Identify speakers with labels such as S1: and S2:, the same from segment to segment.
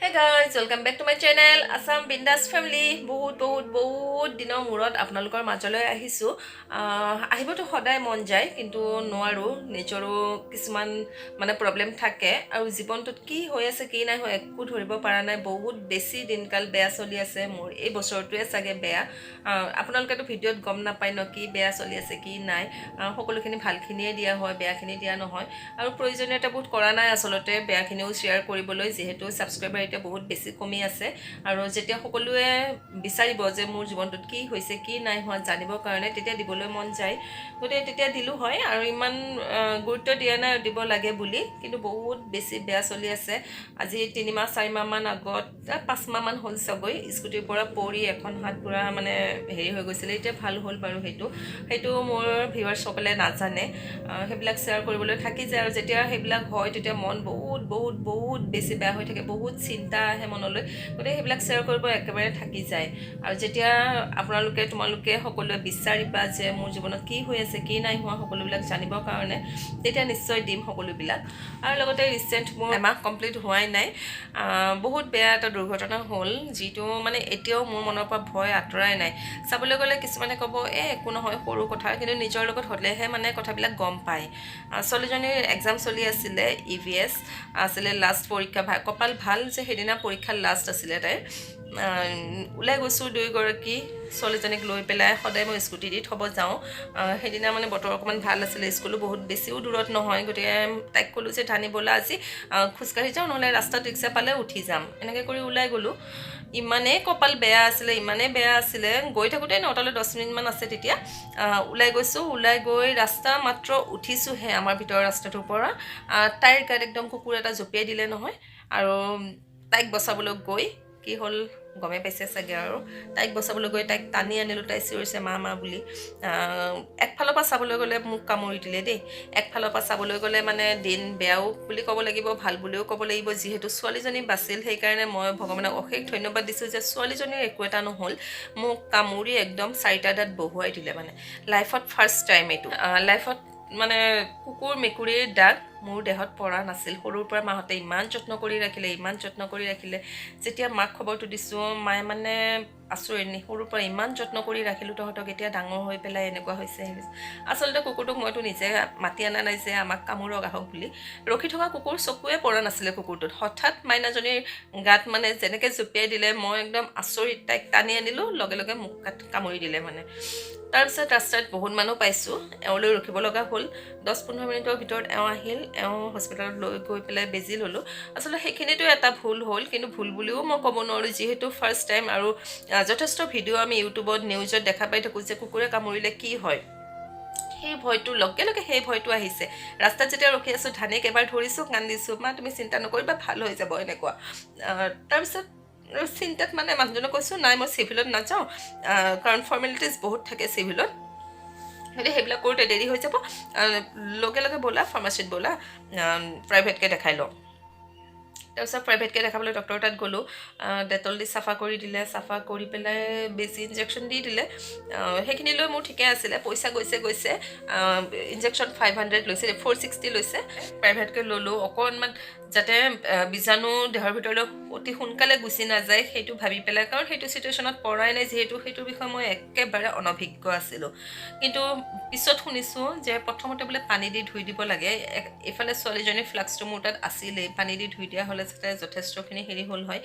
S1: Hey guys, welcome back to my channel Assam Bindas Family. বহুত বহুত বহুত দিনৰ মূৰত আপোনালোকৰ মাজলৈ আহিছোঁ। আহিবতো সদায় মন যায়, কিন্তু নোৱাৰোঁ। নিজৰো কিছুমান মানে প্ৰব্লেম থাকে আৰু জীৱনটোত কি হৈ আছে, কি নাই হৈ, একো ধৰিব পৰা নাই। বহুত বেছি দিনকাল বেয়া চলি আছে মোৰ। এই বছৰটোৱে চাগে বেয়া। আপোনালোকেতো ভিডিঅ'ত গম নাপায় ন, কি বেয়া চলি আছে, কি নাই। সকলোখিনি ভালখিনিয়ে দিয়া হয়, বেয়াখিনি দিয়া নহয়। আৰু প্ৰয়োজনীয়তা বোধ কৰা নাই আচলতে বেয়াখিনিও শ্বেয়াৰ কৰিবলৈ, যিহেতু ছাবস্ক্ৰাইবাৰ এতিয়া বহুত বেছি কমি আছে। আৰু যেতিয়া সকলোৱে বিচাৰিব যে মোৰ জীৱনটোত কি হৈছে, কি নাই হোৱা জানিবৰ কাৰণে, তেতিয়া দিবলৈ মন যায়। গতিকে তেতিয়া দিলোঁ হয় আৰু ইমান গুৰুত্ব দিয়া নাই দিব লাগে বুলি। কিন্তু বহুত বেছি বেয়া চলি আছে। আজি 3 মাহ 4 মাহমান আগত, 5 মাহমান হ'ল চাগৈ, স্কুটিৰ পৰা পৰি এখন হাত পূৰা মানে হেৰি হৈ গৈছিলে। এতিয়া ভাল হ'ল বাৰু। সেইটো মোৰ ভিউৱাৰ্ছসকলে নাজানে। সেইবিলাক শ্বেয়াৰ কৰিবলৈ থাকি যায়। আৰু যেতিয়া সেইবিলাক হয়, তেতিয়া মন বহুত বহুত বহুত বেছি বেয়া হৈ থাকে, বহুত চিন্তা আহে মনলৈ। গতিকে সেইবিলাক শ্বেয়াৰ কৰিব একেবাৰে থাকি যায়। আৰু যেতিয়া আপোনালোকে, তোমালোকে সকলোৱে বিচাৰিবা যে মোৰ জীৱনত কি হৈ আছে, কি নাই হোৱা, সকলোবিলাক জানিবৰ কাৰণে, তেতিয়া নিশ্চয় দিম সকলোবিলাক। আৰু লগতে ৰিচেণ্ট মোৰ এমাহ কমপ্লিট হোৱাই নাই, বহুত বেয়া এটা দুৰ্ঘটনা হ'ল, যিটো মানে এতিয়াও মোৰ মনৰ পৰা ভয় আঁতৰাই নাই। চাবলৈ গ'লে কিছুমানে ক'ব, "এই একো নহয়, সৰু কথা।" কিন্তু নিজৰ লগত হ'লেহে মানে কথাবিলাক গম পায়। ছোৱালীজনীৰ এক্সাম চলি আছিলে, ইভিএছ আছিলে লাষ্ট পৰীক্ষা। কপাল ভাল যে সেইদিনা পৰীক্ষা লাষ্ট আছিলে তাইৰ। ওলাই গৈছোঁ দুয়োগৰাকী ছোৱালীজনীক লৈ পেলাই। সদায় মই স্কুটি দি থ'ব যাওঁ। সেইদিনা মানে বতৰ অকণমান ভাল আছিলে, স্কুলো বহুত বেছিও দূৰত নহয়। গতিকে তাইক ক'লোঁ যে ধানি, ব'লা আজি খোজকাঢ়ি যাওঁ, নহ'লে ৰাস্তাত ৰিক্সা পালে উঠি যাম। এনেকৈ কৰি ওলাই গ'লোঁ। ইমানেই কপাল বেয়া আছিলে, ইমানেই বেয়া আছিলে, গৈ থাকোঁতে 9টালৈ 10 মিনিটমান আছে তেতিয়া ওলাই গৈছোঁ। ওলাই গৈ ৰাস্তা মাত্ৰ উঠিছোঁহে আমাৰ ভিতৰৰ ৰাস্তাটোৰ পৰা, তাইৰ গাত একদম কুকুৰ এটা জঁপিয়াই দিলে নহয়। আৰু তাইক বচাবলৈ গৈ কি হ'ল গমেই পাইছে চাগে। আৰু তাইক বচাবলৈ গৈ তাইক টানি আনিলোঁ, তাই চিঞৰিছে "মা, মা" বুলি। একফালৰ পৰা চাবলৈ গ'লে মোক কামুৰি দিলে দেই। একফালৰ পৰা চাবলৈ গ'লে মানে দিন বেয়াও বুলি ক'ব লাগিব, ভাল বুলিও ক'ব লাগিব। যিহেতু ছোৱালীজনী বাচিল, সেইকাৰণে মই ভগৱানক অশেষ ধন্যবাদ দিছোঁ যে ছোৱালীজনীৰ একো এটা নহ'ল। মোক কামুৰি একদম চাৰিটা দাঁত বহুৱাই দিলে। মানে লাইফত ফাৰ্ষ্ট টাইম এইটো। লাইফত মানে কুকুৰ মেকুৰীৰ দাগ মোৰ দেহত পৰা নাছিল। সৰুৰ পৰা মাহঁতে ইমান যত্ন কৰি ৰাখিলে, ইমান যত্ন কৰি ৰাখিলে। যেতিয়া মাক খবৰটো দিছোঁ, মায়ে মানে আচৰিত নি, "সৰুৰ পৰা ইমান যত্ন কৰি ৰাখিলোঁ তহঁতক, এতিয়া ডাঙৰ হৈ পেলাই এনেকুৱা হৈছে।" আচলতে কুকুৰটোক মইতো নিজে মাতি অনা নাই যে আমাক কামোৰক আহক বুলি। ৰখি থকা কুকুৰ, চকুৱে পৰা নাছিলে কুকুৰটোত। হঠাৎ মাইনাজনীৰ গাত মানে যেনেকৈ জঁপিয়াই দিলে, মই একদম আচৰিত। তাইক টানি আনিলোঁ, লগে লগে মোক কামুৰি দিলে মানে। তাৰপিছত ৰাস্তাত বহুত মানুহ পাইছোঁ, এওঁলৈ ৰখিব লগা হ'ল। 10-15 মিনিটৰ ভিতৰত এওঁ আহিল। এওঁ হস্পিটেলত লৈ গৈ পেলাই বেজী ল'লোঁ। আচলতে সেইখিনিতো এটা ভুল হ'ল, কিন্তু ভুল বুলিও মই ক'ব নোৱাৰোঁ, যিহেতু ফাৰ্ষ্ট টাইম। আৰু যথেষ্ট ভিডিঅ' আমি ইউটিউবত, নিউজত দেখা পাই থাকোঁ যে কুকুৰে কামুৰিলে কি হয়। সেই ভয়টো লগে লগে সেই ভয়টো আহিছে। ৰাস্তাত যেতিয়া ৰখি আছোঁ, ধানিক এবাৰ ধৰিছোঁ, কান্দিছোঁ, "মা, তুমি চিন্তা নকৰিবা, ভাল হৈ যাব", এনেকুৱা। তাৰপিছত চিন্তাত মানে মানুহজনক কৈছোঁ, "নাই, মই চিভিলত নাযাওঁ, কাৰণ ফৰ্মেলিটিজ বহুত থাকে চিভিলত, গতিকে সেইবিলাক কৰোঁতে দেৰি হৈ যাব। লগে লগে ব'লা, ফাৰ্মাচীত ব'লা, প্ৰাইভেটকৈ দেখাই লওঁ।" তাৰপিছত প্ৰাইভেটকৈ দেখাবলৈ ডক্টৰৰ তাত গ'লোঁ। ডেটল দি চাফা কৰি দিলে। চাফা কৰি পেলাই বেছি ইনজেকশ্যন দি দিলে। সেইখিনি লৈ মোৰ ঠিকে আছিলে। পইচা গৈছে গৈছে, ইনজেকশ্যন 500 লৈছে, 460 লৈছে। প্ৰাইভেটকৈ ল'লোঁ অকণমান যাতে বীজাণু দেহৰ ভিতৰলৈ অতি সোনকালে গুচি নাযায়, সেইটো ভাবি পেলাই। কাৰণ সেইটো চিটুৱেশ্যনত পৰাই নাই যিহেতু, সেইটোৰ বিষয়ে মই একেবাৰে অনভিজ্ঞ আছিলোঁ। কিন্তু পিছত শুনিছোঁ যে প্ৰথমতে বোলে পানী দি ধুই দিব লাগে। এইফালে ছোৱালীজনীৰ ফ্লাক্সটো মোৰ তাত আছিলেই, পানী দি ধুই দিয়া হ'লে যাতে যথেষ্টখিনি হেৰি হ'ল হয়।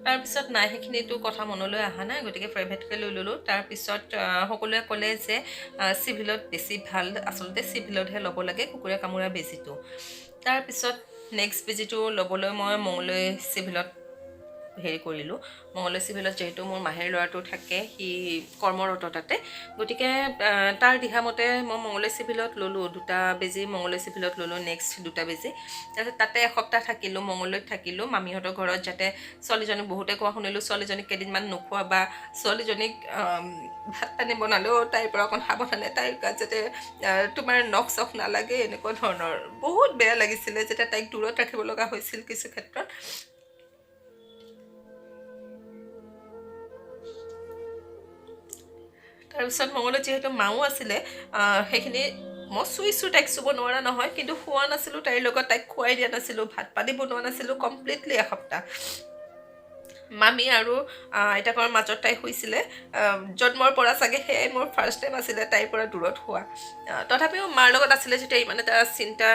S1: তাৰপিছত নাই, সেইখিনিতো কথা মনলৈ অহা নাই, গতিকে প্ৰাইভেটকৈ লৈ ল'লোঁ। তাৰপিছত সকলোৱে ক'লে যে চিভিলত বেছি ভাল, আচলতে চিভিলতহে ল'ব লাগে কুকুৰে কামোৰা বেজীটো। তাৰপিছত নেক্সট বেজীটো ল'বলৈ মই মঙলদৈ চিভিলত হেৰি কৰিলোঁ। মঙলদৈ চিভিলত যিহেতু মোৰ মাহীৰ ল'ৰাটো থাকে, সি কৰ্মৰত তাতে, গতিকে তাৰ দিহামতে মই মঙলদৈ চিভিলত ল'লোঁ। দুটা বেজী মঙলদৈ চিভিলত ল'লোঁ, নেক্সট দুটা বেজী। তাৰপিছত তাতে এসপ্তাহ থাকিলোঁ, মঙলদৈত থাকিলোঁ মামীহঁতৰ ঘৰত, যাতে ছোৱালীজনীক, বহুতে কোৱা শুনিলোঁ, ছোৱালীজনীক কেইদিনমান নোখোৱাবা, ছোৱালীজনীক ভাত পানী বনালেও তাইৰ পৰা অকণ সাৱধানে, তাইৰ গাত যাতে তোমাৰ নখ চখ নালাগে, এনেকুৱা ধৰণৰ। বহুত বেয়া লাগিছিলে যেতিয়া তাইক দূৰত ৰাখিব লগা হৈছিল কিছু ক্ষেত্ৰত। তাৰপিছত মঙলত যিহেতু মাও আছিলে, সেইখিনি মই চুইছোঁ, তাইক চুব নোৱাৰা নহয়, কিন্তু শোৱা নাছিলোঁ তাইৰ লগত, তাইক খুৱাই দিয়া নাছিলোঁ, ভাত পানী বনোৱা নাছিলোঁ কমপ্লিটলি এসপ্তাহ। মামী আৰু আইতাকৰ মাজত তাই শুইছিলে। জন্মৰ পৰা চাগে সেয়াই মোৰ ফাৰ্ষ্ট টাইম আছিলে তাইৰ পৰা দূৰত শোৱা। তথাপিও মাৰ লগত আছিলে যেতিয়া ইমান এটা চিন্তা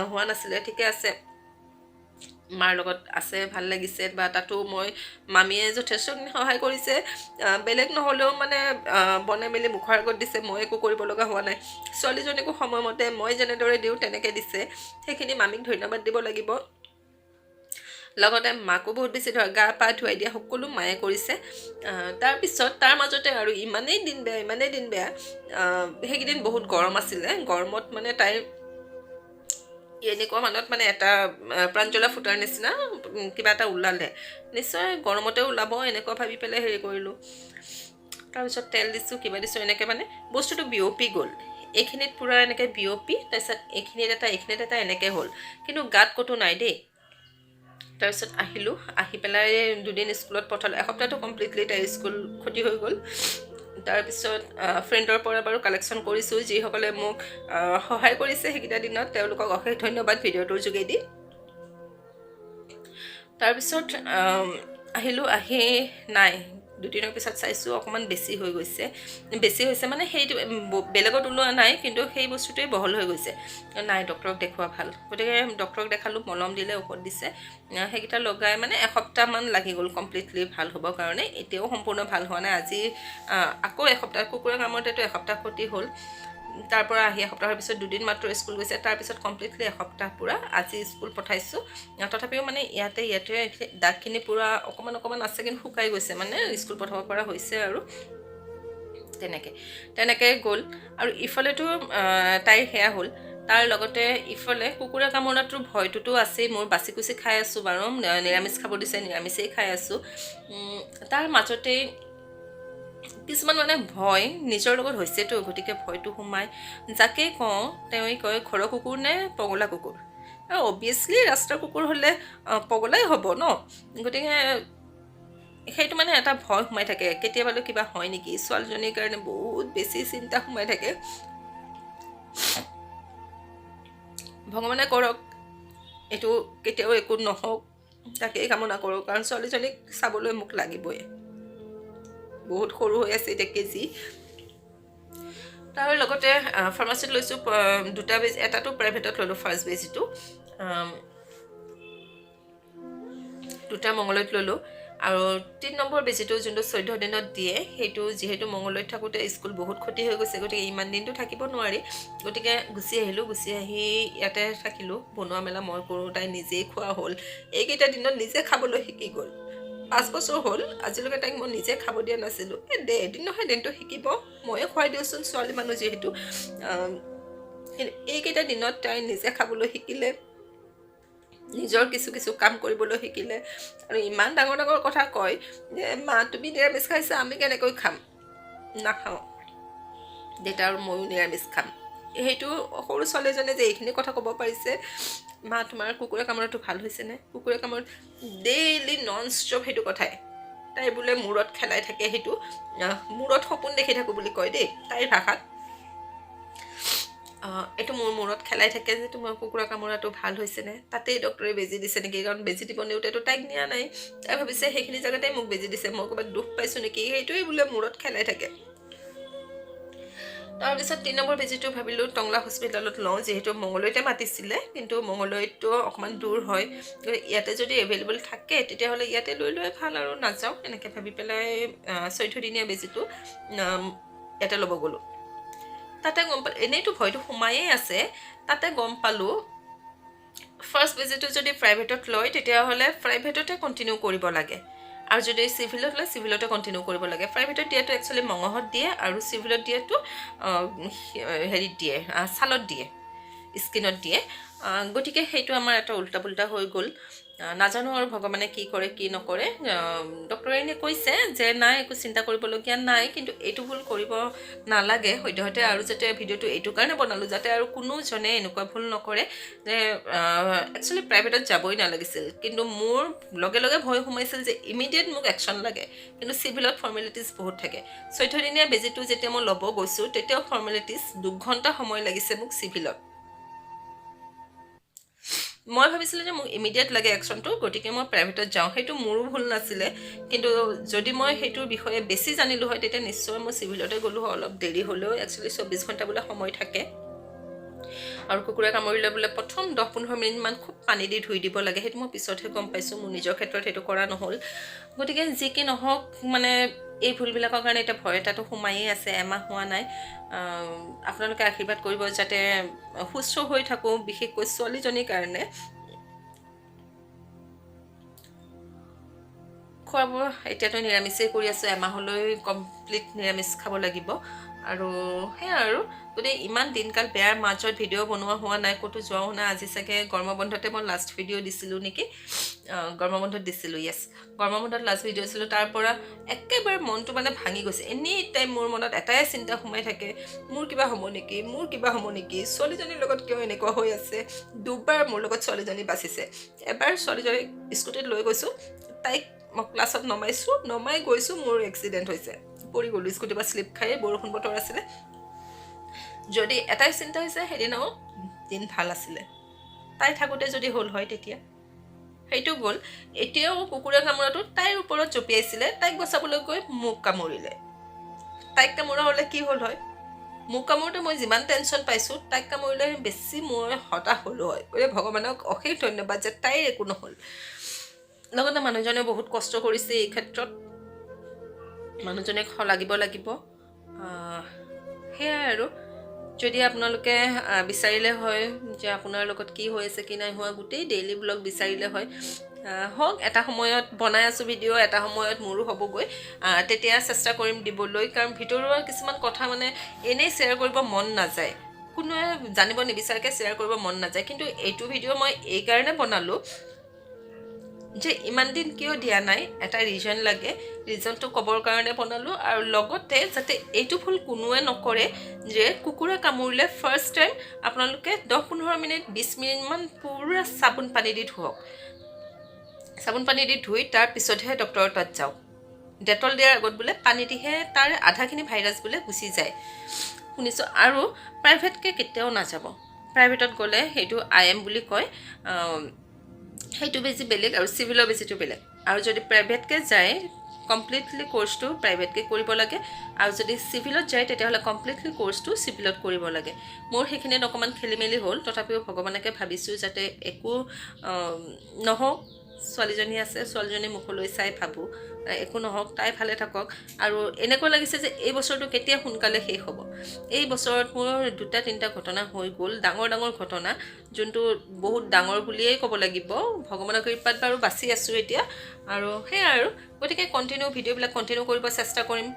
S1: হোৱা নাছিলে। ঠিকে আছে, মাৰ লগত আছে, ভাল লাগিছে। বা তাতো মই মামীয়ে যথেষ্টখিনি সহায় কৰিছে। বেলেগ নহ'লেও মানে বনাই মেলি মুখৰ আগত দিছে, মই একো কৰিব লগা হোৱা নাই। ছোৱালীজনীকো সময়মতে মই যেনেদৰে দিওঁ তেনেকৈ দিছে, সেইখিনি মামীক ধন্যবাদ দিব লাগিব। লগতে মাকো বহুত বেছি ধৰ গা পা ধুৱাই দিয়া সকলো মায়ে কৰিছে। তাৰপিছত তাৰ মাজতে আৰু ইমানেই দিন বেয়া, ইমানেই দিন বেয়া। সেইকেইদিন বহুত গৰম আছিলে। গৰমত মানে তাইৰ এনেকুৱা মানত মানে এটা প্ৰাঞ্জলা ফুটাৰ নিচিনা কিবা এটা ওলালে, নিশ্চয় গৰমতে ওলাব এনেকুৱা ভাবি পেলাই হেৰি কৰিলোঁ। তাৰপিছত তেল দিছোঁ, কিবা দিছোঁ, এনেকৈ মানে বস্তুটো বিয়পি গ'ল। এইখিনিত পূৰা এনেকৈ বিয়পি, তাৰপিছত এইখিনিত এটা, এইখিনিত এটা, এনেকৈ হ'ল, কিন্তু গাত ক'তো নাই দেই। তাৰপিছত আহিলোঁ, আহি পেলাই দুদিন স্কুলত পঠালোঁ। এসপ্তাহটো কমপ্লিটলি তাইৰ স্কুল ক্ষতি হৈ গ'ল। তাৰপিছত ফ্ৰেণ্ডৰ পৰা বাৰু কালেকশ্যন কৰিছোঁ, যিসকলে মোক সহায় কৰিছে সেইকেইটা দিনত, তেওঁলোকক অশেষ ধন্যবাদ ভিডিঅ'টোৰ যোগেদি। তাৰপিছত আহিলোঁ, আহি নাই দুদিনৰ পিছত চাইছোঁ অকণমান বেছি হৈ গৈছে। বেছি হৈছে মানে সেইটো বেলেগত ওলোৱা নাই, কিন্তু সেই বস্তুটোৱে বহল হৈ গৈছে। নাই, ডক্টৰক দেখুওৱা ভাল। গতিকে ডক্টৰক দেখালোঁ, মলম দিলে, ঔষধ দিছে। সেইকেইটা লগাই মানে এসপ্তাহমান লাগি গ'ল কমপ্লিটলি ভাল হ'বৰ কাৰণে। এতিয়াও সম্পূৰ্ণ ভাল হোৱা নাই। আজি আকৌ এসপ্তাহ, কুকুৰে কামোৰোতেতো এসপ্তাহ ক্ষতি হ'ল। তাৰ পৰা আহি এসপ্তাহৰ পিছত দুদিন মাত্ৰ স্কুল গৈছে, তাৰপিছত কমপ্লিটলি এসপ্তাহ পূৰা আজি স্কুল পঠাইছোঁ। তথাপিও মানে ইয়াতে ইয়াতে দাগখিনি পূৰা অকণমান অকণমান আছে, কিন্তু শুকাই গৈছে, মানে স্কুল পঠাব পৰা হৈছে। আৰু তেনেকৈ তেনেকৈ গ'ল। আৰু ইফালেতো তাইৰ সেয়া হ'ল, তাৰ লগতে ইফালে কুকুৰে কামোৰাটোৰ ভয়টোতো আছেই মোৰ। বাচি কুচি খাই আছোঁ বাৰু, নিৰামিষ খাব দিছে, নিৰামিষেই খাই আছোঁ। তাৰ মাজতেই কিছুমান মানে ভয় নিজৰ লগত হৈছেতো, গতিকে ভয়টো সোমাই। যাকেই কওঁ তেওঁই কয় ঘৰৰ কুকুৰ নে পগলা কুকুৰ। আৰু অভিয়াছলি ৰাস্তাৰ কুকুৰ হ'লে পগলাই হ'ব ন। গতিকে সেইটো মানে এটা ভয় সোমাই থাকে, কেতিয়াবালৈ কিবা হয় নেকি। ছোৱালীজনীৰ কাৰণে বহুত বেছি চিন্তা সোমাই থাকে। ভগৱানে কৰক এইটো কেতিয়াও একো নহওক, তাকেই কামনা কৰোঁ। কাৰণ ছোৱালীজনীক চাবলৈ মোক লাগিবই, বহুত সৰু হৈ আছে এতিয়া কেজি। তাৰ লগতে ফাৰ্মাচীত লৈছোঁ দুটা বেজী, এটাটো প্ৰাইভেটত ল'লোঁ ফাৰ্ষ্ট বেজীটো, দুটা মঙলদৈত ল'লোঁ। আৰু 3 নম্বৰ বেজীটো যোনটো 14 দিনত দিয়ে, সেইটো যিহেতু মঙলদৈত থাকোঁতে স্কুল বহুত ক্ষতি হৈ গৈছে, গতিকে ইমান দিনটো থাকিব নোৱাৰি, গতিকে গুচি আহিলোঁ। গুচি আহি ইয়াতে থাকিলোঁ, বনোৱা মেলা মই কৰোঁ, তাই নিজেই খোৱা হ'ল। এইকেইটা দিনত নিজে খাবলৈ শিকি গ'ল। 5 বছৰ হ'ল, আজিলৈকে তাইক মই নিজে খাব দিয়া নাছিলোঁ। এই দে, এদিন নহয় এদিনটো শিকিব, ময়ে খুৱাই দিওঁচোন, ছোৱালী মানুহ যিহেতু। কিন্তু এইকেইটা দিনত তাই নিজে খাবলৈ শিকিলে, নিজৰ কিছু কিছু কাম কৰিবলৈ শিকিলে। আৰু ইমান ডাঙৰ ডাঙৰ কথা কয় যে মা তুমি নিৰামিষ খাইছা, আমি কেনেকৈ খাম, নাখাওঁ, দেউতা আৰু ময়ো নিৰামিষ খাম। সেইটো সৰু ছোৱালীজনীয়ে যে এইখিনি কথা ক'ব পাৰিছে, মা তোমাৰ কুকুৰে কামোৰাটো ভাল হৈছেনে, কুকুৰে কামোৰা ডেইলি নন ষ্টপ সেইটো কথাই তাই বোলে মূৰত খেলাই থাকে, সেইটো মূৰত সপোন দেখি থাকোঁ বুলি কয় দেই তাইৰ ভাষাত। এইটো মোৰ মূৰত খেলাই থাকে যে তোমাৰ কুকুৰা কামোৰাটো ভাল হৈছেনে, তাতেই ডক্টৰে বেজী দিছে নেকি, কাৰণ বেজী দিব নিওঁতেতো তাইক নিয়া নাই, তাই ভাবিছে সেইখিনি জেগাতে মোক বেজী দিছে, মই ক'ৰবাত দুখ পাইছোঁ নেকি, সেইটোৱেই বোলে মূৰত খেলাই থাকে। তাৰপিছত 3 নম্বৰ বেজীটো ভাবিলোঁ টংলা হস্পিটেলত লওঁ, যিহেতু মঙলদৈতে মাতিছিলে, কিন্তু মঙলদৈতটো অকণমান দূৰ হয়, গতিকে ইয়াতে যদি এভেইলেবল থাকে তেতিয়াহ'লে ইয়াতে লৈ লোৱাই ভাল আৰু নাযাওঁ, এনেকৈ ভাবি পেলাই 14 দিনীয়া বেজীটো ইয়াতে ল'ব গ'লোঁ। তাতে গম পালোঁ, এনেইতো ভয়টো সোমায়েই আছে, তাতে গম পালোঁ ফাৰ্ষ্ট বেজীটো যদি প্ৰাইভেটত লয় তেতিয়াহ'লে প্ৰাইভেটতে কণ্টিনিউ কৰিব লাগে, আৰু যদি চিভিলত লয় চিভিলতে কণ্টিনিউ কৰিব লাগে। প্ৰাইভেটত দিয়াটো একচুৱেলি মঙহত দিয়ে, আৰু চিভিলত দিয়াটো হেৰিত দিয়ে, ছালত দিয়ে, স্কিনত দিয়ে। গতিকে সেইটো আমাৰ এটা উল্টা পুল্টা হৈ গ'ল। নাজানো আৰু ভগৱানে কি কৰে কি নকৰে। ডক্টৰে এনে কৈছে যে নাই একো চিন্তা কৰিবলগীয়া নাই, কিন্তু এইটো ভুল কৰিব নালাগে সদ্যহতে। আৰু যাতে ভিডিঅ'টো এইটো কাৰণে বনালোঁ যাতে আৰু কোনোজনে এনেকুৱা ভুল নকৰে যে একচুৱেলি প্ৰাইভেটত যাবই নালাগিছিল, কিন্তু মোৰ লগে লগে ভয় সোমাইছিল যে ইমিডিয়েট মোক একশ্যন লাগে, কিন্তু চিভিলত ফৰ্মেলিটিজ বহুত থাকে। 14 দিনীয়া বেজীটো যেতিয়া মই ল'ব গৈছোঁ তেতিয়াও ফৰ্মেলিটিজ 2 ঘণ্টা সময় লাগিছে মোক চিভিলত। মই ভাবিছিলোঁ যে মোক ইমিডিয়েট লাগে একশ্যনটো, গতিকে মই প্ৰাইভেটত যাওঁ। সেইটো মোৰো ভুল নাছিলে, কিন্তু যদি মই সেইটোৰ বিষয়ে বেছি জানিলোঁ হয়, তেতিয়া নিশ্চয় মই চিভিলতে গ'লোঁ হয়, অলপ দেৰি হ'লেও। একচুৱেলি 24 ঘণ্টা বোলে সময় থাকে। আৰু কুকুৰে কামুৰিলে বোলে প্ৰথম 10-15 মিনিটমান খুব পানী দি ধুই দিব লাগে। সেইটো মই পিছতহে গম পাইছোঁ, মোৰ নিজৰ ক্ষেত্ৰত সেইটো কৰা নহ'ল। গতিকে যি কি নহওক, মানে এই ভুলবিলাকৰ কাৰণে এতিয়া ভয় এটাতো সোমায়েই আছে। এমাহ হোৱা নাই। আপোনালোকে আশীৰ্বাদ কৰিব যাতে সুস্থ হৈ থাকোঁ, বিশেষকৈ ছোৱালীজনীৰ কাৰণে। খোৱা বোৱা এতিয়াতো নিৰামিষেই কৰি আছোঁ, এমাহলৈ কমপ্লিট নিৰামিষ খাব লাগিব। আৰু সেয়া আৰু গতিকে ইমান দিনকাল বেয়াৰ মাজত ভিডিঅ' বনোৱা হোৱা নাই, ক'তো যোৱাও নাই। আজি চাগে গৰমৰ বন্ধতে মই লাষ্ট ভিডিঅ' দিছিলোঁ নেকি? গৰমৰ বন্ধত দিছিলোঁ, য়েছ, গৰমৰ বন্ধত লাষ্ট ভিডিঅ' দিছিলোঁ। তাৰ পৰা একেবাৰে মনটো মানে ভাঙি গৈছে। এনি টাইম মোৰ মনত এটাই চিন্তা সোমাই থাকে, মোৰ কিবা হ'ব নেকি, মোৰ কিবা হ'ব নেকি, ছোৱালীজনীৰ লগত কিয় এনেকুৱা হৈ আছে। দুবাৰ মোৰ লগত ছোৱালীজনী বাচিছে। এবাৰ ছোৱালীজনীক স্কুটিত লৈ গৈছোঁ, তাইক মই ক্লাছত নমাইছোঁ, নমাই গৈছোঁ, মোৰ এক্সিডেণ্ট হৈছে, পৰি গ'লোঁ স্কুটিৰ পৰা শ্লিপ খাই। বৰষুণ বতৰ আছিলে। যদি এটাই চিন্তা হৈছে, সেইদিনাও দিন ভাল আছিলে, তাই থাকোঁতে যদি হ'ল হয় তেতিয়া সেইটো গ'ল। এতিয়াও কুকুৰে কামোৰাটো তাইৰ ওপৰত জঁপিয়াইছিলে, তাইক বচাবলৈ গৈ মোক কামুৰিলে। তাইক কামোৰা হ'লে কি হ'ল হয়? মোক কামোৰোতে মই যিমান টেনশ্যন পাইছোঁ, তাইক কামুৰিলে বেছি মই হতাশ হ'লোঁ হয়। গতিকে ভগৱানক অশেষ ধন্যবাদ যে তাইৰ একো নহ'ল। লগতে মানুহজনে বহুত কষ্ট কৰিছে এই ক্ষেত্ৰত, মানুহজনে শলাগিব লাগিব। সেয়াই আৰু যদি আপোনালোকে বিচাৰিলে হয় যে আপোনাৰ লগত কি হৈ আছে, কি নাই হোৱা, গোটেই ডেইলি ব্লগ বিচাৰিলে হয়, হওক, এটা সময়ত বনাই আছোঁ ভিডিঅ', এটা সময়ত মোৰো হ'বগৈ, তেতিয়া চেষ্টা কৰিম দিবলৈ। কাৰণ ভিতৰুৱা কিছুমান কথা মানে এনেই শ্বেয়াৰ কৰিব মন নাযায়, কোনোৱে জানিব নিবিচাৰাকৈ শ্বেয়াৰ কৰিব মন নাযায়। কিন্তু এইটো ভিডিঅ' মই এইকাৰণে বনালোঁ যে ইমান দিন কিয় দিয়া নাই, এটা ৰিজন লাগে, ৰিজনটো ক'বৰ কাৰণে বনালোঁ। আৰু লগতে যাতে এইটো ভুল কোনোৱে নকৰে যে কুকুৰে কামুৰিলে ফাৰ্ষ্ট টাইম আপোনালোকে 10-15 মিনিট, 20 মিনিটমান পূৰা চাবোন পানী দি ধুৱক। চাবোন পানী দি ধুই তাৰ পিছতহে ডক্টৰৰ তাত যাওক। ডেটল দিয়াৰ আগত বোলে পানী দিহে তাৰ আধাখিনি ভাইৰাছ বোলে গুচি যায়, শুনিছোঁ। আৰু প্ৰাইভেটকৈ কেতিয়াও নাযাব। প্ৰাইভেটত গ'লে সেইটো আইএম বুলি কয়, সেইটো বেজি বেলেগ আৰু চিভিলৰ বেজিটো বেলেগ। আৰু যদি প্ৰাইভেটকৈ যায়, কমপ্লিটলি কৰ্চটো প্ৰাইভেটকৈ কৰিব লাগে, আৰু যদি চিভিলত যায় তেতিয়াহ'লে কমপ্লিটলি কৰ্চটো চিভিলত কৰিব লাগে। মোৰ সেইখিনিত অকণমান খেলি মেলি হ'ল। তথাপিও ভগৱানকে ভাবিছোঁ যাতে একো নহওক। ছোৱালীজনী আছে, ছোৱালীজনীৰ মুখলৈ চাই ভাবোঁ একো নহওক, তাই ভালে থাকক। আৰু এনেকুৱা লাগিছে যে এই বছৰটো কেতিয়া সোনকালে শেষ হ'ব। এই বছৰত মোৰ দুটা তিনিটা ঘটনা হৈ গ'ল, ডাঙৰ ডাঙৰ ঘটনা, যোনটো বহুত ডাঙৰ বুলিয়েই ক'ব লাগিব। ভগৱানৰ কৃপাত বাৰু বাচি আছোঁ এতিয়া। আৰু সেয়াই আৰু গতিকে কণ্টিনিউ ভিডিঅ'বিলাক কণ্টিনিউ কৰিব চেষ্টা কৰিম,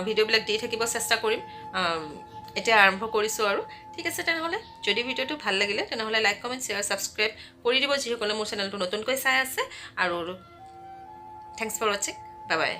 S1: ভিডিঅ'বিলাক দি থাকিব চেষ্টা কৰিম। এতিয়া আৰম্ভ কৰিছোঁ আৰু। ঠিক আছে, তেনেহ'লে যদি ভিডিঅ'টো ভাল লাগিলে তেনেহ'লে লাইক, কমেণ্ট, শ্বেয়াৰ, ছাবস্ক্ৰাইব কৰি দিব যিসকলে মোৰ চেনেলটো নতুনকৈ চাই আছে। আৰু thanks for watching, bye bye.